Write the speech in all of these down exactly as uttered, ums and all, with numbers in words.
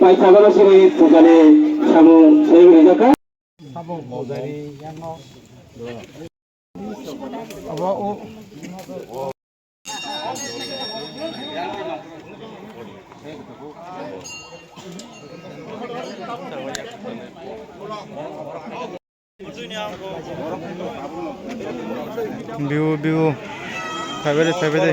Paithago sini pujani samung sini rijaka. Abo pujari yang no. Abo o. Biu, biu. Phaibede, phaibede.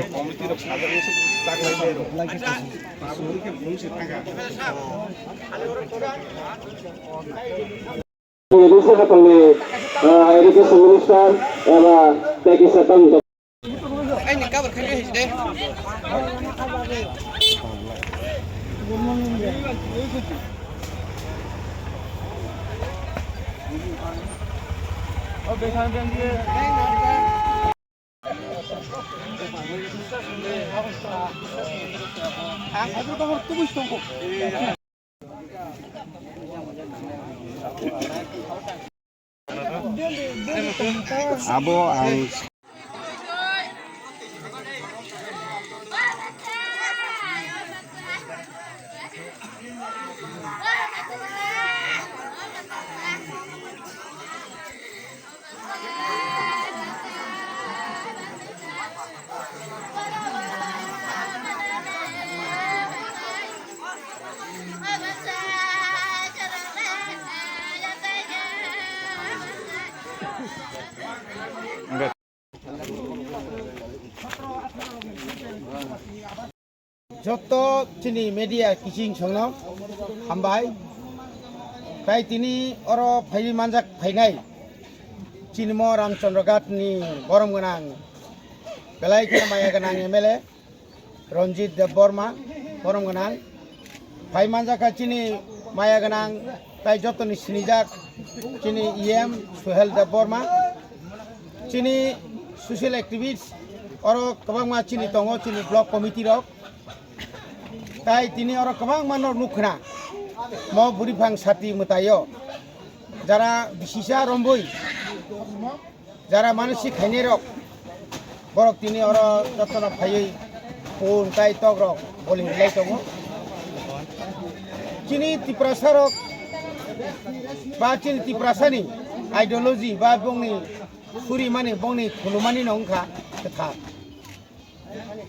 Education Minister eba Peggy Satan. Aini cover khaikhe hijde. Abo ang Joto chini media kiching songno hambai. Tai tini oro phaiwi manjak phainai chini mo Ramchandra Ghat ni borom gwnang belai khe maya gwnang M L A Ranjit Debbarma borom gwnang. Phai manjak kha chini maya gwnang tai jotoni sinijak chini E M Suhel Debbarma, chini social activist oro kwbangma chini tongo chini block committee rok. Tai tini oro kwbangma no nukkhna mo bwrwi phang sati mwtaio jara bisisa romboi jara manasik khainai rok borok tini oro jotono phaiwi phone tai tok rok boli rwlai tongo. Chini Tiprasa rok ba chini Tiprasa ni ideology ba bongni suri mani bongni khulumani no wngkha kwthar.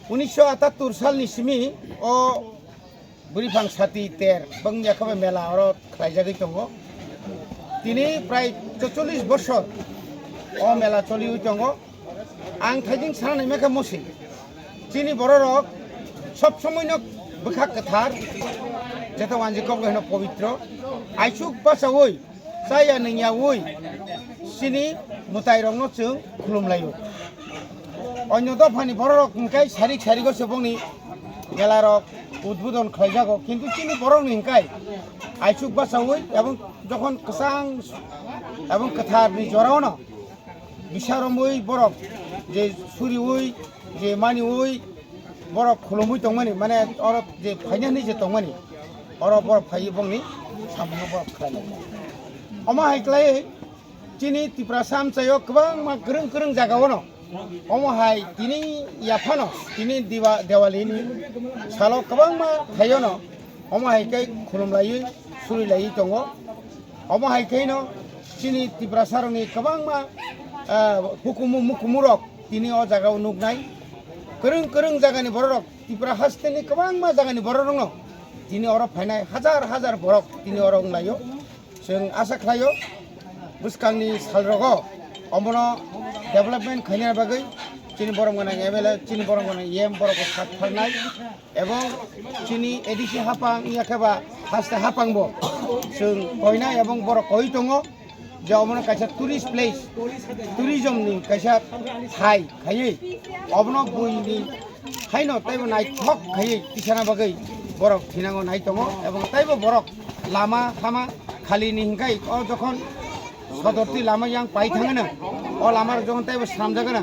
Unisho atattur salni simi o bwrwi phang sati ter bangya khe mela oro khlaijagwi tongo. Tini prai chocholish bosor o mela choliwi tongo. Ang thaijing sana naima khe mosi chini bororok sob somoino bwkha kwthar, jeto wanjwi kok hino pobitro, aisuk bachaui chaya nungyaui chini mwtairokno chwng khulumlaio. Onyo dophani bororok hwnkhe sarik sarigo se bongni melarok udbodon khlaijago, kintu chini borokni hwnkhe aisuk bachaui ebong jokhon kwchang ebong kwtharni joraono bisaromwi borok je suriui je maniui borok khulumwi tongmani, mane oro je phainani je tongmani, oro borok phaiwi bongni samungo borok khlainai. Omo hai khlaiwi chini Tiprasa amchaio kwbangma kwrwng kwrwng jagao no omo hai tini yaphano tini Diwa-, Diwali ni salo kwbangma thaio no omo hai khe khulumlaiwi surilaiwi tongo. Omo hai khe no chini Tiprasa rokni kwbangma, ah, hukumu mukumu rok tini o jagao nuknai. Kwrwng kwrwng jagani bororok Tipra hasteni kwbangma jagani bororokno tini oro phainai hajar hajar borok tini oro wnglaio. Chwng asa khlaio bwskangni salrogo omono development khaina bagwi chini borom gwnang M L A, chini borom gwnang E M borokno khat phalnai ebong chini A D C hapang yakhe ba haste hapangbo chwng koinai ebong borok koi tongo. Je omono kaisa tourist place, tourism ni kaisa thai khaiwi obono buini haino teibo naithok khaiwi tisana bagwi borok thinango nai tongo, ebong teibo borok lama hama khali ni hinkhai o jokhon sodorti lama yang pai thangano, o lama rok jokhon teibo swnamjagano,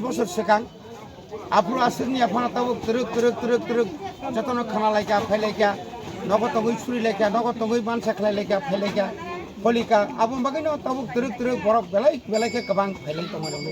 bosor swkang. Aphuru aswkni aphano tabuk twrwk, twrwk, twrwk, twrwk jotono khna laikha, phai laikha, nogo tongwi suri laikha, nogo tongwi mansa khlai laikha, phai laikha, pholika. Aboni bagwino tabuk twrwk, twrwk borok belai, belai khe kwbang phai lai tongmani.